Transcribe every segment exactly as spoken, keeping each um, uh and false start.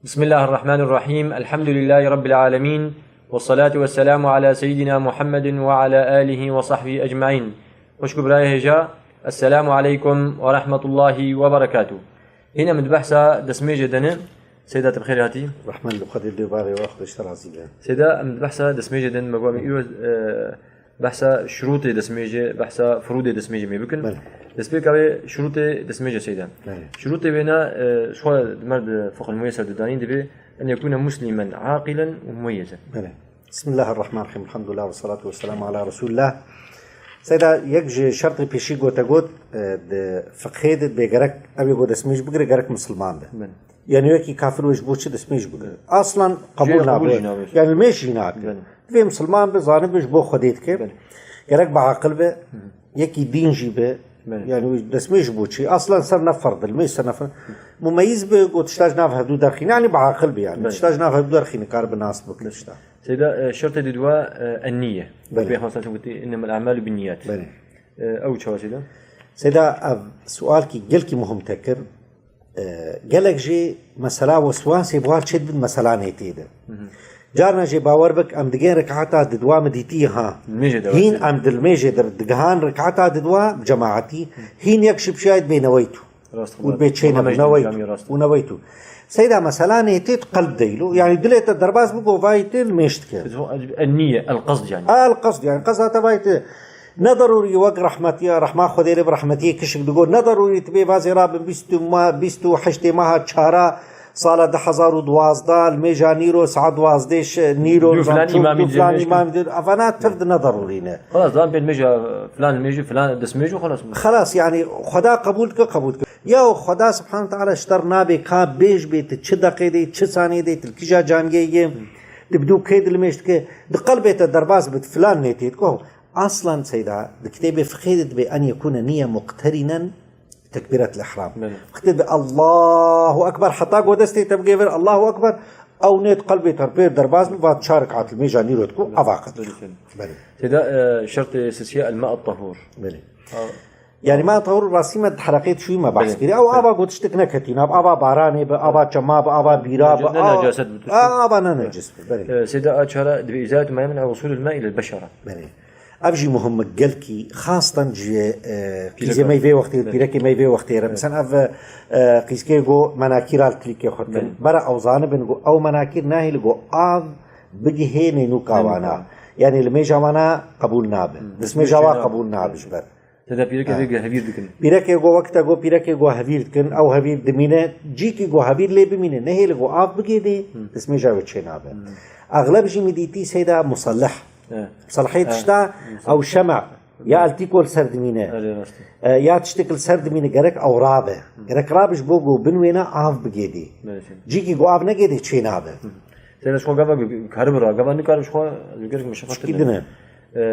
بسم الله الرحمن الرحيم. الحمد لله رب العالمين. والصلاة والسلام على سيدنا محمد وعلى آله وصحبه أجمعين. Xwişk û birayê hêja, Esselamu aleykum ve rahmetullahi ve berekatuh. Hîn em di behsa destmêjê de ne. Seyda, tu bi xêr hatî. Rehmet li Xwedê dê barê we, Xwedê ji te razî be. Seyda, em di behsa destmêjê de ne, me got em îro, e, behsa şurûtê destmêjê, behsa furûdê destmêjê me bikin. Belê. Destpêka wê şurûtê destmêjê Seyda. Belê. Şurûtê wê ne, e, ji xwe di mer di fiqh muyeser didanîn dibê en yekûne muslimen, aqilen û mumeyizen. Belê. Bismillahirrahmanirrahim. Elhamdulillah ve salatu ve selamu ala Resulillah. Seyda, yek ji şertê pêşî gote got, e, di fiqhê de bê gerek ew ê got destmêj bigire, gerek misilman be. Belê. Yani wekî kafir wê ji bo çi destmêj bigire? Aslan qebûl nabe. Qebûl jî nabe. Yani li mêj jî nake. Belê. Divê misilman be, zanibe ji bo Xwedê dike. Belê. Gerek bi aqil be, yekî dîn jî be. Belê. Yani wî destmêj ji bo çi? Aslan ser ne ferd, li mêj ser ne ferd. Mumeyîz be, got tişta ji nav hevdû derxîne, yani bi aqil be yani. Belê. Tişta ji nav hevdû derxîne, kar bi nas bike tişta. Seyda, e, şertê didwa, e, en-niye. Belê. Peyxamber sallallahu aleyhi ve sellem gotiye, "Ennemel a'malu bin-niyat." Belê. E, ew çawa Seyda? Seyda, ev sualkî gelkî muhim te kir. E, gelek jî mesela weswasê bi wan çêdibin mesela nêtê de. Carna jê bawer bik, em digên rekata didwa min dîtî ha. Hîn em di limêjê de digihan rekata didwa bi cemaetî. Hîn yek ji pişayê dibê neweytû. Rast. Û dibê çêne neweytû. Û neweytû. Seyda, mesela nêtê di qelb de îlo. Yani dilê te derbas bi govayê te limêj dike. En-niye, el-qasd yani. El-qasd yani. Qeza te vayê te Ne derûrî wek rehmetiya, rehma Xwedê lê bi rehmetiyê kişik digot, ne derûrî tu bê vazê rabin bîst û ma-, bîst û heştê meha çara sala du hezar û duwazdeh, li mêja nîro saet duwazdeh ş-, nîro, Dû filan îmamî dû filan dibê, îmamî dibê. Evana tiv di ne derûrî ne. Xelas, dan pê mêja filan, mêjî filan, destmêj û xelas. Xelas, yani Xweda qebûl dike, qebûl dike. Ya Xweda subhanahu teala ji te re nabê ka bêj bê tu çi deqê de, çi saniyê de, tu li kîja caniyê yê, tu bi dû kê dilimêj dike, di qelbê te derbas bit filan nêtê dike. Aslan Seyda, di kitêbê fiqhê de dibê en yekûne niye muqterinen tekbîret ihram. Belê. Wextê de Allahu Ekber, heta go destê te bigê vir, Allahu Ekber, ew nêt qelbê te pê derbaz bi, va çar rekat li mêja nîro diku, ava qet. Belê. Belê. Seyda, e, şertê sisiye el-ma et-tahur. Belê. Ha. Yani ma tahur rastî me di hereqê tişûyî me behs Belê. Kiriye. Ew Belê. Ava go tiştek neketî, nav ava baranê bi, ava çema bi, ava bîra bi, Ne, ne a-, necaset bi, a-, ava ne necis bi. Belê. E, Seyda, a çara dibê izalatu ma yemne'u wusul el-ma ila el-beşara. Belê. Ev jî muhim e, gelkî, xastan ji, e, qîzê me yê vê wextê, Evet. Pîrekê me yê vê wextê re. Evet. Mesela ev, e, qîzkê go menakîra li tilîkê xwe dikin. Evet. Bera ew zanibin go ew menakîr nahêle go av bigihê nênûka wana. Nênûka. Yani li mêja wana qebûl nabe. Hmm. Destmêja wa Destmêja qebûl nabe ji ber. Te de pîrekê Ha. vê hevîr dikin. Pîrekê go wek te go pîrekê go hevîr dikin, ew hevîr dimîne, cîkî go hevîr lê bimîne, nehêle go av bigê dê, Hmm. destmêja wê çênabe. Hmm. Exleb jî min dîtî Seyda muselleh. He. Misalhê He. tişta Misalh. Ew şema ya He. eltîko li ser dimîne. Erê, rast e. E, ya tiştek li ser dimîne gerek ew rabe. Gerek rabe ji bo ku bin wêna av bigêdî. Belê, çin. Cîkî ku av negêdî çê nabe. Hı. Seyda, ji xwe gava ku karibi ra, gava nikaribi ji xwe, ez gerek meşeqet Çikî dine. E, e,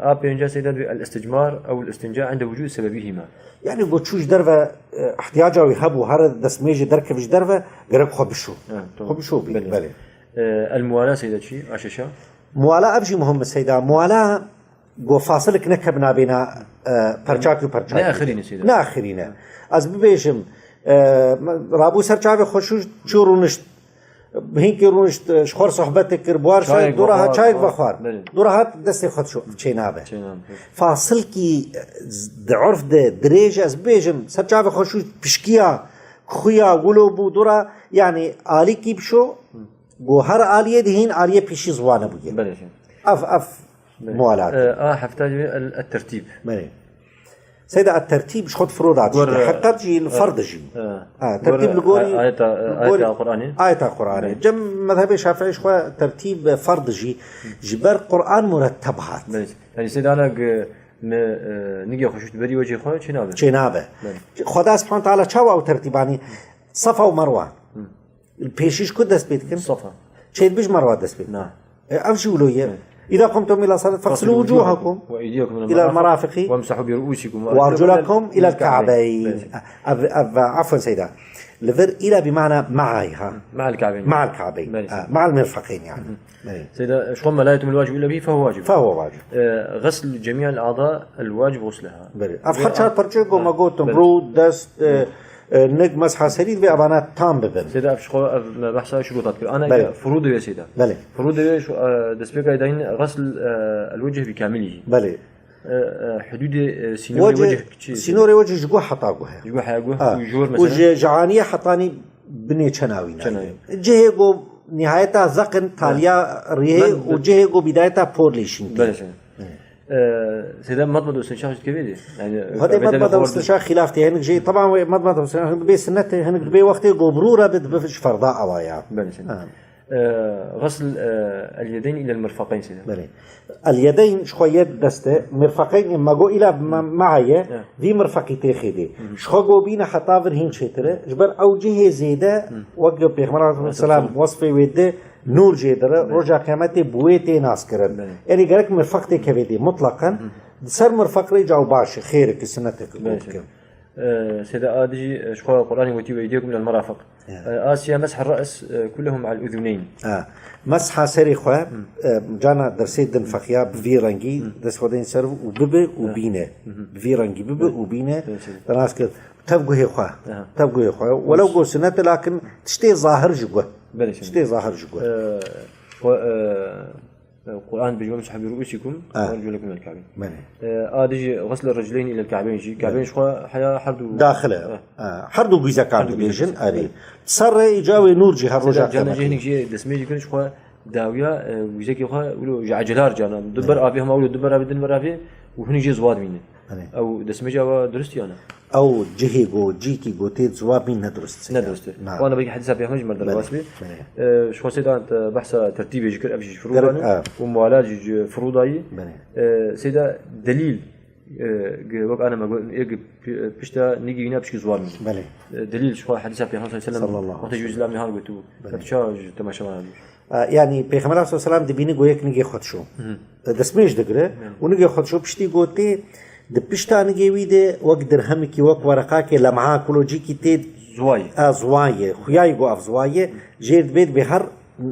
a pênca Seyda dibê el-isticmar ew el-istinca inde wucûd sebebihima. Yani ku çû ji derve, e, ihtiyaca wî hebû, here destmêjê derkeve ji derve, gerek xwe bişo. Ha, tamam. Xwe bişo bî, Belê. belê. E, el-muwala Seyda çi? A şeşa? Muwala ev jî muhim e Seyda. Muwala Go fasilik nekebina bêna, e, perçak û perçak. Ne axirîne Seyda. Ne axirîne. Ez bibêjim, e, rabû ser çavê xwe şû çû rûnişt. Hinkî rûnişt, e, ji xwe re sohbetê kir, buhar Çayek şû, dû re hat vexwar, çayek ha, vexwar. Belê. Dû re hat destê xwe ço-, çênabe. Çênabe. Fasilkî, e, di urf de dirêj ez bibêjim, ser çavê xwe şû pişkiya, kuxuya, wilo bû, dû re, yani alîkî bişo, go her aliyê dihîn, aliyê pêşî ziwane bûye. Belê. Ev, ev Belê. Muwalat. E, a hefta jî el, et-tertîb. Belê. Seyda et-tertîb ji xwe di firo da Gor, dişte. Heqet jî, e, ferd jî. E, Ha, gor, tertîb li gorî, e, ayeta, e, li gorî ayeta Qur'anê. Ayeta Qur'anê. Belê. Cem mezhebê Şafîî ji xwe tertîb ferd jî ji ber Qur'an muretteb hat. Belê. Yani Seyda ana g-, me, e, nigê xwe şût berî wecê xwe çê nabe. Çê nabe. Belê. Xweda Subhane Teala çawa ew tertîbanî? Safa û Merwa. Hı. Pêşî ji ku dest pê dikin? Safa. Çêdibî ji Merwa dest pê dikin. Na. E, ev jî wilo ye. Evet. إذا قمتم إلى الصلاة فاغسلوا وجوهكم إلى المرافق وامسحوا برؤوسكم وأرجلكم إلى الكعبين. Evet. Ev, ev, afwen Seyda. Li vir إلى بمعنى مع, ha. مع الكعبين. مع الكعبين. Evet. Ha, مع المرفقين yani. Hı hı. Evet. Seyda, şu an لا يتم الواجب إلا به فهو واجب. فهو واجب. E, غسل جميع الأعضاء الواجب غسلها. Belê. Ev her çar parçeyê ku me gotin, Belê. Rû, dest, e, E, nik mesha serî divê evana tam bibin. Seyda, ev ji xwe, ev me behsa şurûta dikir. Ana Belê. Furû divê seyda. Belê. Furû divê şu, e, destpêka dayîn xesl, e, el wecih bi kamilî. Belê. E, e, hudûdê, e, sînorê Wecih, wecih çi? Sînorê wecih ji guh heta guh e. Ji guh heta guh. Ha. Û ji wir û mesela? Ji, ji aniye hetanî binê çena wî nayê. Çena wî. Cihê ku nihayeta zeqin taliya rihê Belê. û cihê ku bidayeta por lê şîn tê. Belê, seyda. Ee, seyda, madmada û istinşaq jî dikevê dê? Yani, Xwedê madmada û istinşaq xilaf tê. Hinek jê, taban wê madmada û istinşaq hinek dibê sinnet e, hinek dibê wextê gobrû re bi, dibe ji ferda awa ya. Belê, seyda. Ha. Ee, xesl, e, el yedeyn ile el mirfaqeyn, seyda. Belê. El yedeyn ji xwe yed dest e, mirfaqeyn e, me got îla me, me heye, vî mirfaqî tê xêdê. Ji xwe go bîne heta vir hîn çêtir e. Ji ber ew cihê zêde, wek Pêxember aleyhisselam wesfê wê di, Nûr jê dire, roja qiyametê bi wê tê naskirin. Belê. Erê gerek mirfeq tê kevê dê, mutlaqen. Di ser mirfeq rê caw baş e, xêrek e, sinnetek e, Belê, gotikin. Ee, seyda, a dijî, e, ji xwe Qur'anê wetî, "Ve eydiyekum ilel merafiq." Ya. Ee, a siya mesha re's, e, kullehum al uzuneyn. Ha. Mesha serê xwe, e, cana dersê din feqiya bi vî rengî, dest xwe deyn ser û bibe û bîne. Bi vî rengî bibe û bîne. Belê, seyda. Te nas kir. Tev guhê xwe. Aha. Tev guhê xwe. Welew ku sinet e, lakin tiştê zahir ji guh. Belê, seyda. Tiştê zahir ji guh. Ee, xwe, e, Quran dibêje, "Wemsehu bi ru'usikum, Ah. ve erculekum ilel ka'beyn." Belê. E, a dijî xesl ricleyn ilel ka'beyn jî. Ka'beyn ji xwe heya her du. Daxil e. Eh. Ha, her du gwizekan Her du dibêjin, gwizek. Erê. Ser re îca wê nûr jî her roja Seyda, cana qiyametê. Jê hinek jê destmêj dikin ji xwe dawiya, e, gwizekê xwe wilo ji ecelar cana. Du ber avê hema wilo du ber avê din ber avê û hinek jê ziwa dimîne. Erê. Ew destmêja we durist ya ne? Ew cihê go, cîkî go tê ziwa bîn ne durist. Ne durist e. Na. Wana belkî hedîsa Pêxember jî mer Belê, derbas bê. belê. E, ji xwe seyda te behsa tertîbê jî kir, ev jî ji Gerek, furûdan e. e. Û muala jî ji furûdayî. Belê. E, seyda delîl, e, ge-, wek ana me got, ê ge pi-, pişta nigî wîna pişkî ziwa bîn. Belê. E, delîl ji xwe hedîsa Pêxember sallallahu aleyhi ve sellem. Sallallahu aleyhi ve sellem. Wextê ji Îslam niha gotu. Belê. Te çawa ji temaşevan Ee, yanî Pêxember aleyhisselam dibîne go yek nigê xwe dişo. Destmêj digire û nigê xwe dişo piştî gotê, di pişta nigê wî de wek dirhemekî, wek wereqakê lem'a kulocîkî tê Ziwayê. a ziwayê, xuyayî go ev ziwayê, jêr dibê dibê her,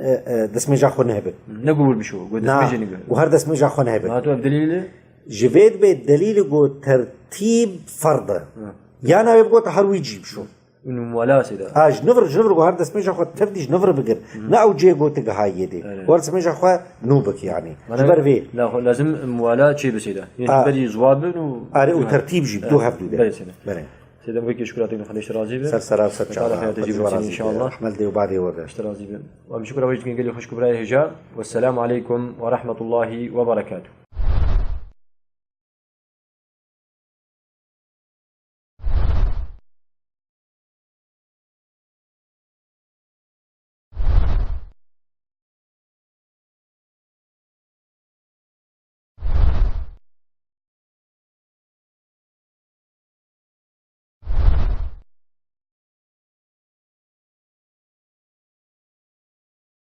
e, e, destmêja xwe nehebe. Ne go wir bişo, go Na, destmêjê nigire. Û her destmêja xwe nehebe. Ha, tu ev delîl e? Ji vê dibê delîlê go tertîb ferd e. Yana wê bigot her wî cî bişo. Û muwala seyda. Ha, ji nivir, ji nivir go her destmêja xwe tev dî ji nivir bigir. Ne ew cihê gotik gihayê dê. Erê. Go her destmêja xwe nû bik yanî. Ji ber vê. La, lazim muwala çê bi seyda. Yanî Ha. berî ziwa bin û Erê û Ha. tertîb jî, Ha. du hevdû de. Belê seyda. Belê. Seyda, wekî şukura te, Xwedê ji te razî be. Ser sera ser Teala çava. heyata Xwedê jî razî be, inşallah. Hemel dê û badê werde. Ji te razî be. Em şukura wê dikin gelî xweşik û birayê hêja. Wesselamu aleykum ve rahmetullahi ve berekatuh.